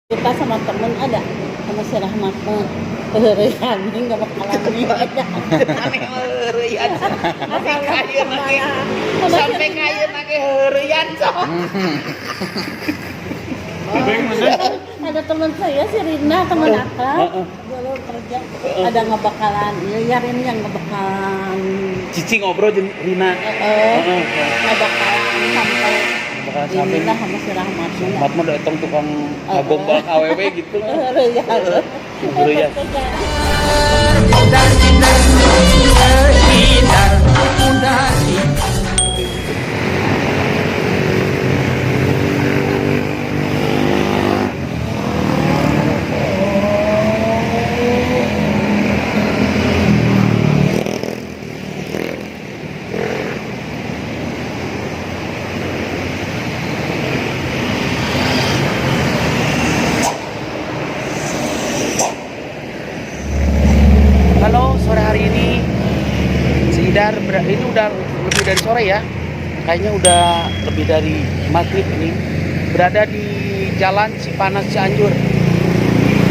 Kita sama temen ada sama si Rahmat mah heureuyan nggak bakalan nih. Aneh heureuyan sampai ka ayeuna ge, sampai ka ayeuna ge heureuyan sok. Ada teman saya si Rina, teman akrab dulu kerja, ada ngebakalan, iya ya, Rin yang ngebakalan. Cici ngobrol jeung Rina. Ngebakalan sampai Bakalan sampai inilah sama si Rahmat. Rahmat mah datang tukang ngagombal ka awewe gitu. Heureuyan. Heureuyan. Udar jidar jidar udar. Halo, sore hari ini si Idar ini udah lebih dari sore ya. Kayaknya udah lebih dari maghrib ini. Berada di Jalan Cipanas Cianjur.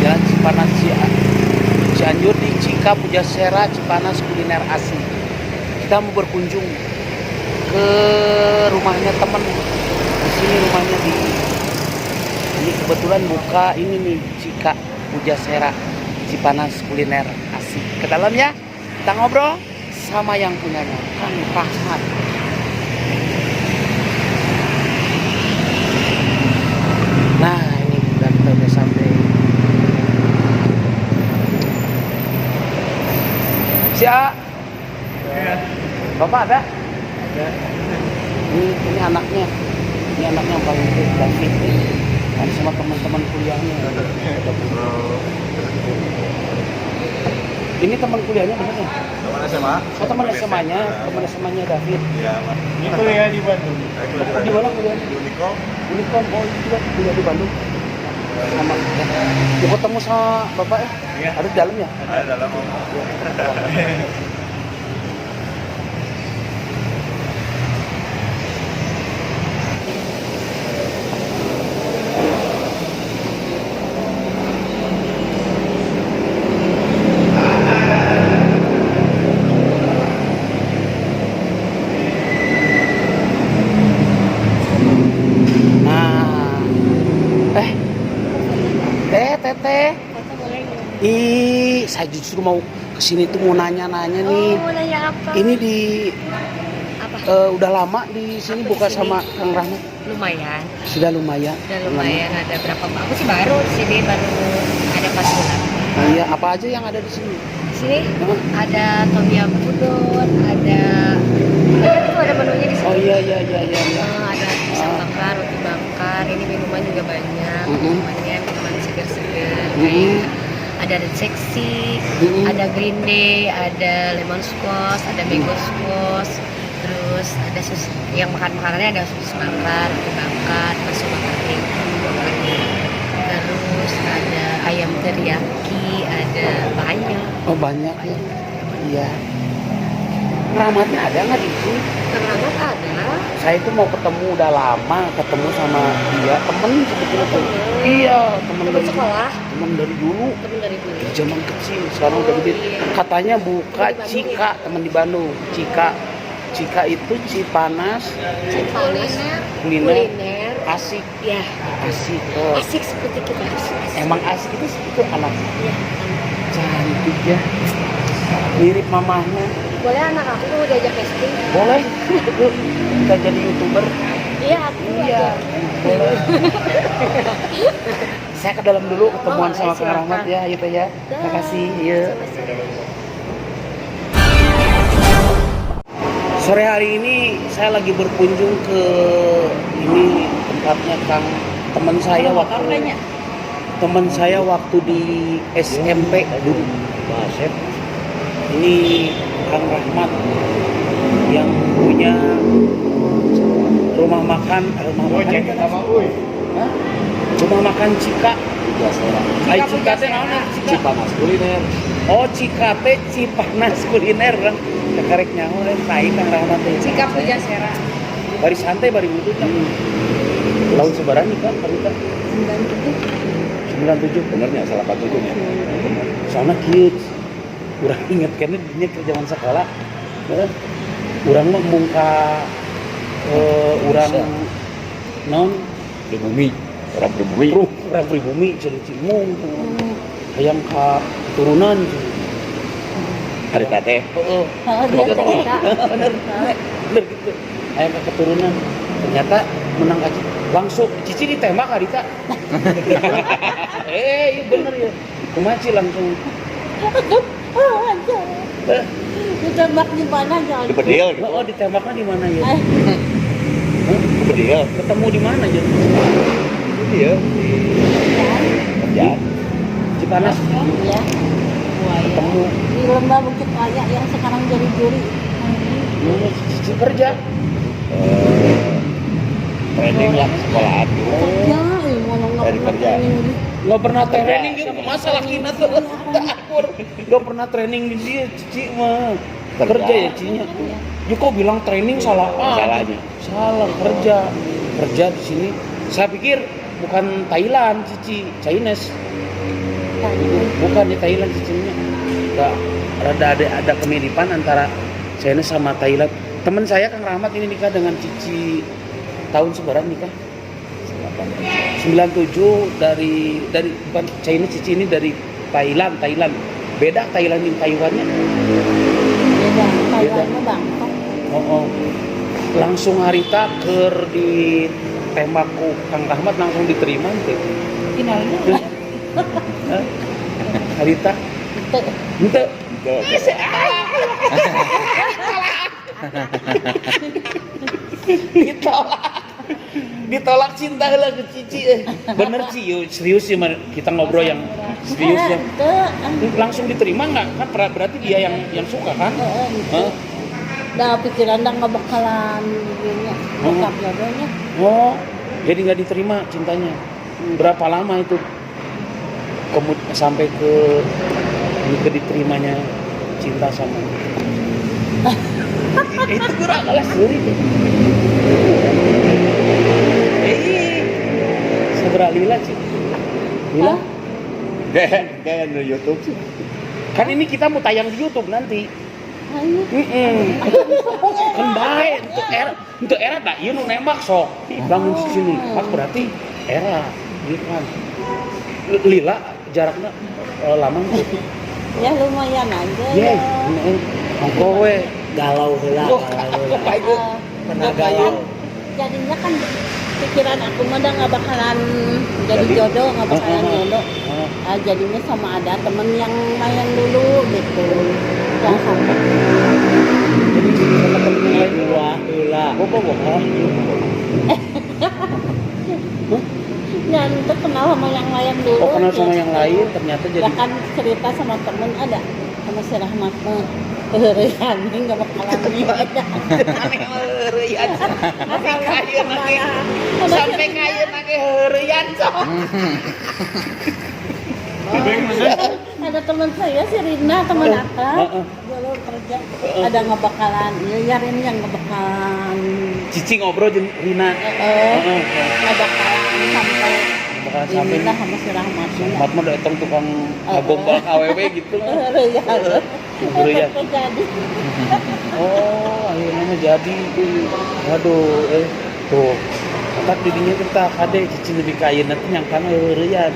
Jalan Cipanas Cianjur di Cika Pujasera Cipanas Kuliner Asli. Kita mau berkunjung ke rumahnya temen. Di sini rumahnya di ini kebetulan buka ini nih, Cika Pujasera Cipanas Kuliner Asik. Ke dalam ya, kita ngobrol sama yang punyanya, Kang Rahmat. Nah, ini udah, kita udah sampai. Si A. Bapak ada? Ini anaknya. Ini anaknya yang paling gede, David. Dan sama teman-teman kuliahnya. Ini teman kuliahnya bener ya? Teman SMA. Oh, teman SMA-nya, teman SMA-nya David. Iya, Mas. Ini kuliah di Bandung. Saya kuliah Oh, di mana kuliahnya? Di Unikom. Unikom, oh itu juga kuliah di Bandung. Sama ya. Mau ketemu sama bapak ya? Iya. Ada di dalam ya? Ada dalam. Om. Nah, eh, eh, teteh. Ih, saya justru mau kesini tuh mau nanya-nanya nih. Oh, mau nanya apa? Ini di Apa? Udah lama di sini Aku di buka sini. sama Kang Rahmat? Lumayan, Sudah lumayan. udah lumayan ada berapa? Aku sih baru di sini, baru ada 4 bulan. Iya, apa aja yang ada di sini? Di sini Hah? ada tom yum udon, ada banyak tuh, ada menunya di sini. Oh iya. Iya. Ada pisang bakar, roti bakar, ini minuman juga banyak, minumannya minuman segar-segar, kayak ada red sexy, ada green day, ada lemon squash, ada mango squash, terus ada sus yang makan makanannya ada sosis bakar, roti bakar, bakso bakar keju, terus ada ayam teriyaki, ada banyak. Oh banyak ya. Iya. Rahmatnya ada nggak di sini? Kang Rahmat ada. Saya itu mau ketemu udah lama, ketemu sama dia, temen sebetulnya tuh. Iya, temen Temen dari sekolah, temen dari dulu, temen dari dulu. dari zaman kecil, sekarang udah Oh, gede. iya. Katanya buka Temen di Bandung. Cika, temen di Bandung. Cika, Cika itu Cipanas Cipanas kuliner kuliner, asik, ya asik. Oh, asik seperti kita asik. emang asik itu anak Iya. cantik ya, mirip mamahnya. Boleh anak aku mau diajak casting? Boleh, yuk, kita jadi youtuber. Iya, aku Iya, ajakin. boleh. Saya ke dalam dulu ketemuan Oh, sama Kang silakan. Rahmat ya, gitu ya. Dah. Makasih, iya. Sama-sama. Sore hari ini saya lagi berkunjung ke ini tempatnya Kang teman saya waktu teman saya waktu di SMP dulu. Ini Kang Rahmat yang punya rumah makan, rumah Oh, makan jadi sama Uy. Hah? Rumah makan Cika. Pujasera. Ai Cika teh naon ah, Cika? Cipanas kuliner. Oh, Cika teh Cipanas kuliner urang. Kekarek nyaho lain tai Kang Rahmat teh. Cika Pujasera. Bari santai bari wudhu. Laun sebaran nih kan, Karita. 9 tujuh. 97. Benernya 87 nya. Bener. Soalnya kieu urang inget karena dinya ke zaman sekolah. Heeh. Urang mah embung ka urang non Pribumi, orang pribumi. Bro, urang pribumi cenah cimung hayang ka keturunan cenah. Harita teh. Heeh. Heeh, dia cerita. Bener, bener gitu. Hayang ka keturunan. Ternyata menang kaci langsung Cici ditembak harita. Eh, iya bener ya. Kumaha Ci langsung Oh, aja. eh, Ditembak di mana jangan. Di bedil gitu. Oh, ditembaknya di mana ya? Eh, Hah? Di bedil. Ketemu di mana ya? Iya, di kerjaan. Cipanas ya. ketemu. Di lembah Bukit Raya yang sekarang jadi juri. Cici kerja. Eh, training lah sekolahan gitu. Kerja, eh, ngomong nggak Dari pernah kerja. training. Nggak pernah Kerja. training dia masa laki tuh akur. Nggak pernah training di dia Cici mah. Kerja. Kerja ya Cinya. Ya kok bilang training salah ah. Salahnya. Salah kerja. Kerja di sini. Saya pikir bukan Thailand Cici, Chinese. Bukan di Thailand cicinya. Nggak, rada ada kemiripan antara Chinese sama Thailand. Teman saya Kang Rahmat ini nikah dengan Cici tahun seberapa nikah? 97 dari bukan Chinese Cici ini dari Thailand, Thailand. Beda Thailand dan Taiwannya. Beda, Thailand mah Bangkok. Oh, oh. Langsung harita keur ditembak ku Kang Rahmat langsung diterima gitu. Finalnya. Hah? Harita Itu ente Tuh, ditolak ditolak cinta lah ke Cici eh. Bener Ci, yuk, serius sih Man. Kita ngobrol yang serius ya. Itu Langsung diterima nggak kan berarti dia yang suka kan? Heeh, itu. Hah? Dah pikiran dah nggak bakalan gini. Oh. Bokap jodohnya. Oh, jadi nggak diterima cintanya. Berapa lama itu kemudian sampai ke diterimanya cinta sama itu kurang kalah suri. Eh, segera lila sih. Lila? Kayak kayak di YouTube sih. Kan ini kita mau tayang di YouTube nanti. Ayo. Kan baik untuk era tak iya nu nembak sok bangun di sini pak berarti era gitu kan lila jaraknya lama tuh. Ya lumayan aja. Ye, Ya. ongko we. Galau heula, Oh, galau heula. baik Pernah Kan galau. jadinya kan pikiran aku mah dah nggak bakalan jadi Jadi? jodoh, nggak bakalan jodoh. Ah, jadinya sama ada temen yang main dulu gitu. Yang sama. Jadi sama temen yang lain dulu. Dua heula. Oh, kok bohong? Dan itu kenal sama yang lain dulu. Oh, kenal sama gitu. yang lain ternyata jadi Bahkan cerita sama temen ada sama si Rahmat mah. Heureuyan nggak bakalan nikah. aneh heureuyan. Sampai kaya nage. Sama Sampai kaya nage heureuyan sok. Ada teman saya si Rina, teman akrab. Heeh. Dulu kerja ada ngebakalan, ya, ya Rin yang ngebakalan, Cici ngobrol jeung Rina. eh, Heeh. ngebakalan sampai Bakalan sampai inilah sama si Rahmat. Rahmat mah datang tukang ngagombal KWW gitu. Heureuyan. Heureuyan. Jadi. Oh, akhirnya mah jadi. Waduh, tuh. Kata didinya kita kade Cici lebih kaya nanti nyangkana heureuyan.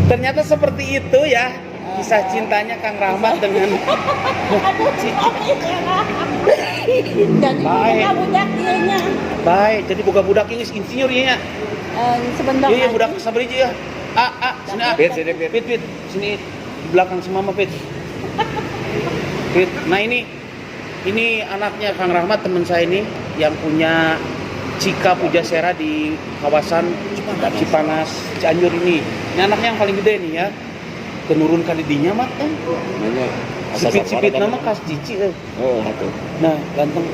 Ternyata seperti itu ya kisah cintanya Kang Rahmat dengan Cici. Jadi Baik. buka budak ieu-nya. Baik, jadi buka budak ini insinyur ya. Eh, sebentar Iya, iya lagi. budak sabar aja ya. A, A, sini A. Pit, sini, Pit. Pit, Pit, sini di belakang si Mama Pit. Pit. Nah, ini anaknya Kang Rahmat teman saya ini yang punya Cika Pujasera di kawasan Cipanas Cianjur ini. Ini anaknya yang paling gede nih ya. Kenurun kali dinya mah eh. Nanya. Sipit-sipit nama kas Cici eh. Oh, atuh. Nah, ganteng.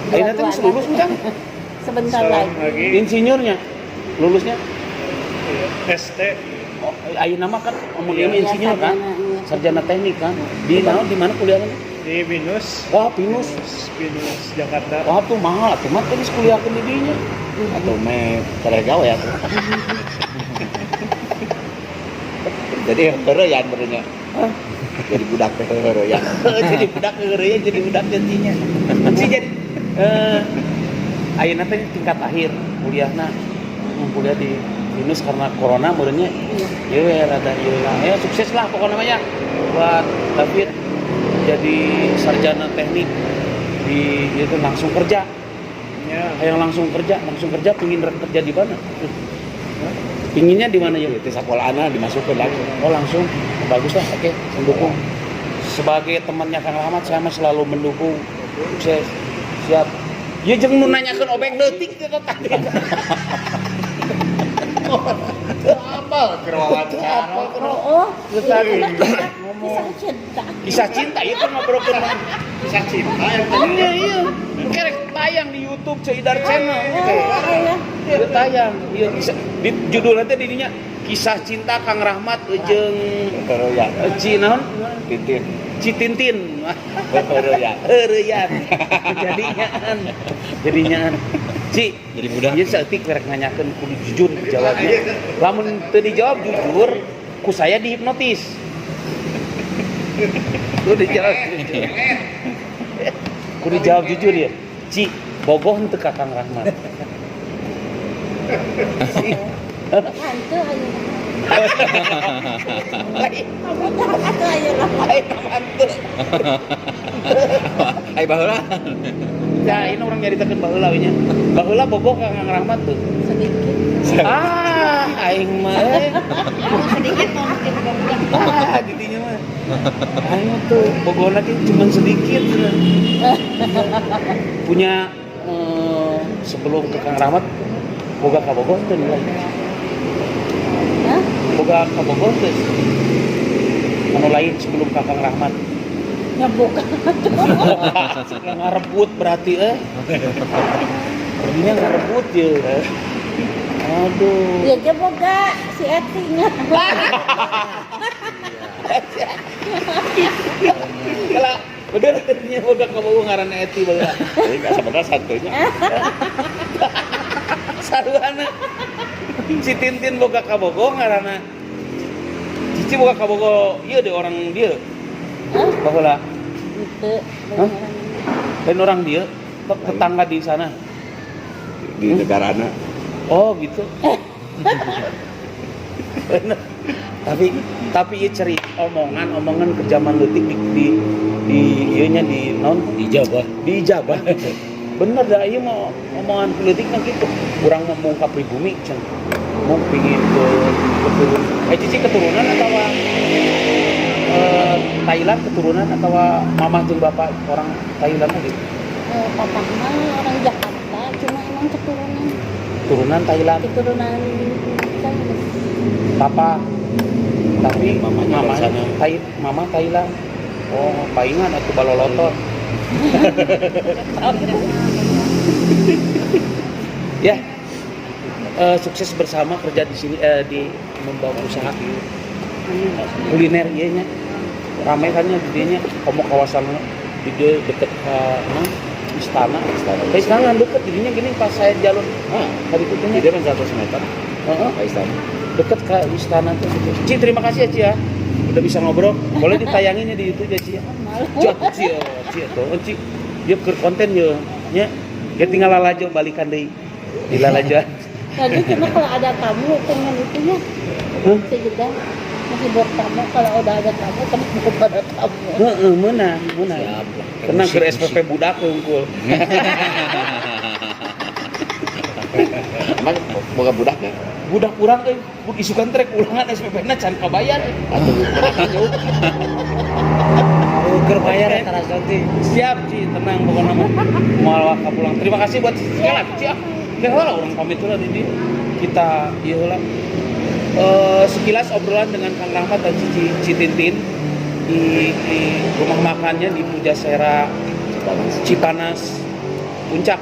Ayeuna teh geus lulus Kang. Sebentar lagi. Insinyurnya. Lulusnya ST. Oh, ayeuna mah kan omong Iya. ini insinyur kan? Sarjana, iya. Sarjana teknik kan? Di mana di mana kuliahnya? Di Binus. Wah, Pinus. Binus Jakarta. Wah, tuh mahal atuh mah geus kuliahkeun di dinya. Atau me pada gawe ya. Jadi heureuyan benernya. Jadi budak teh heureuyan. Jadi budak heureuyan, jadi budak jadinya. Ci jadi ayeuna teh tingkat akhir kuliahna, kuliah di Binus karena corona meureunnya. Iya. Ieu rada ieu lah. Ya sukses lah pokoknya mah ya buat David jadi sarjana teknik di itu langsung kerja. Ya. Yang langsung kerja pingin kerja di mana? Pinginnya di mana ya? Itu sekolahna dimasukkan langsung. Oh langsung, bagus lah, oke, mendukung. Sebagai temannya Kang Rahmat, saya mah selalu mendukung. Sukses, siap. Ya jeung nu nanyakeun obeng leutik teh tadi. Apa keur wawancara? Oh, Tadi. Kisah cinta. Kisah cinta itu ngobrolkeun mah. Kisah cinta yang tadi. Iya iya. Kerek tayang di YouTube Ceu Idar Channel. Oh, iya. Iya tayang. Iya kisah di judulnya teh didinya Kisah Cinta Kang Rahmat jeung Heureuyan. Ci naon? Tintin. Ci Tintin. Heureuyan. Heureuyan. Jadinya jadinya Ci, Jadi budak. ieu saeutik rek nanyakeun kudu jujur jawabnya. Lamun teu dijawab jujur, ku saya dihipnotis. Kudu dijawab jujur. Kudu dijawab jujur ya. Ci, bogoh henteu ka Kang Rahmat? Ci, Hantu ayo. Kamu tak atau ayo lah. Lain mantu. Ai baheula. Ya, ini orang nyaritakeun baheula we nya. Baheula bogoh ka Kang Rahmat tuh. Sedikit. Ah, aing mah eh. Mau sedikit mau mungkin budak. Ah, jadinya mah. Aing mah tuh bogohna ge cuma sedikit. Punya sebelum ke Kang Rahmat boga kabogoh teu nilai. Hah? Boga kabogoh teu. Anu lain sebelum ka Kang Rahmat. Ya bukan. Ngarebut berarti eh. Perginya ngarebut ya. Aduh. Ya dia boga si Eti nya. Kalau bener nya boga kabogoh ngaranna Eti baheula. Jadi nggak sebenarnya satunya. Saruana si Tintin boga kabogoh ngaranna Cici boga kabogoh ieu deh orang dia Hah? baheula. Itu. Hah? Lain orang dia tetangga di sana. Di negarana. Oh gitu. Bener. Tapi ieu cerita omongan omongan ke zaman leutik di ieu nya di non Dijabah. Diijabah. Bener dah ieu mah omongan leutik mah gitu. Urang mau mungkap pribumi cen. Mau pingin ke keturun Cici keturunan atau Thailand keturunan atau mamah jeung bapak orang Thailand mah gitu? Papa mah orang Jakarta, cuma emang keturunan Turunan Thailand. Keturunan Chinese. Papa tapi Mamanya mama dari sana. Thai, mama Thailand. Oh, paingan atau balolotot ya. Sukses bersama kerja di sini di membangun usaha kuliner iya nya ramai kan ya didinya kamu kawasan di dia deket ke mana, istana. Istana. Ke istana deket didinya gini pas saya jalur Ah, tadi itunya. di dia kan 100 meter. Heeh. Ke istana. Deket ke istana tuh gitu. Ci, terima kasih ya Ci ya udah bisa ngobrol. Boleh ditayanginnya di YouTube ya Ci ya. Malu. Ci atuh, Ci oh, Ci atuh. Oh, Ci dia ke konten ya nya ya tinggal lalajo balikan deui di lalajoan. Lagi cuma kalau ada tamu pengen itunya. Hah? Sejedah masih buat tamu, kalau udah ada tamu kenapa ada tamu? Heeh, meunang, meunang. Siap lah. Tenang Musik, ke SPP budak unggul. Emang boga budak ya? Budak kurang euy, isukan trek ulangan SPP na can kabayar. Atau menakan jauh? Keur bayar eta nanti. Siap Ci, tenang pokoknya mah. Moal waka pulang. Terima kasih buat Cici lah, Ci ah. Ke heula urang pamit heula di dieu. Kita ieu heula. Sekilas obrolan dengan Kang Rahmat dan Cici Citintin di rumah makannya di Pujasera Cipanas. Cipanas Puncak.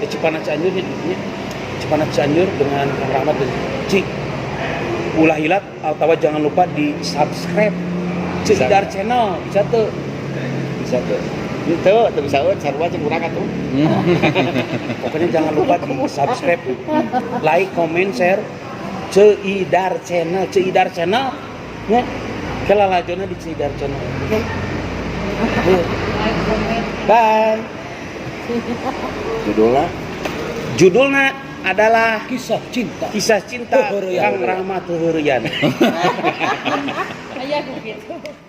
Cipanas Cianjur nya, nya. Cipanas Cianjur dengan Kang Rahmat dan Ci. Ulah hilap atau jangan lupa di subscribe Ceu Idar Channel bisa tuh. Bisa tuh. Itu teu bisa sarua jeung urang atuh. Pokoknya jangan lupa di subscribe, like, comment, share. Ceu Idar Channel, Ceu Idar Channel. Ya. Kelalajona di Ceu Idar Channel. Oke. Yuk. Bye. Judulnya? Judulnya adalah Kisah cinta. Kisah Cinta Heureuyan. Kang Rahmat Heureuyan. Ayah gitu.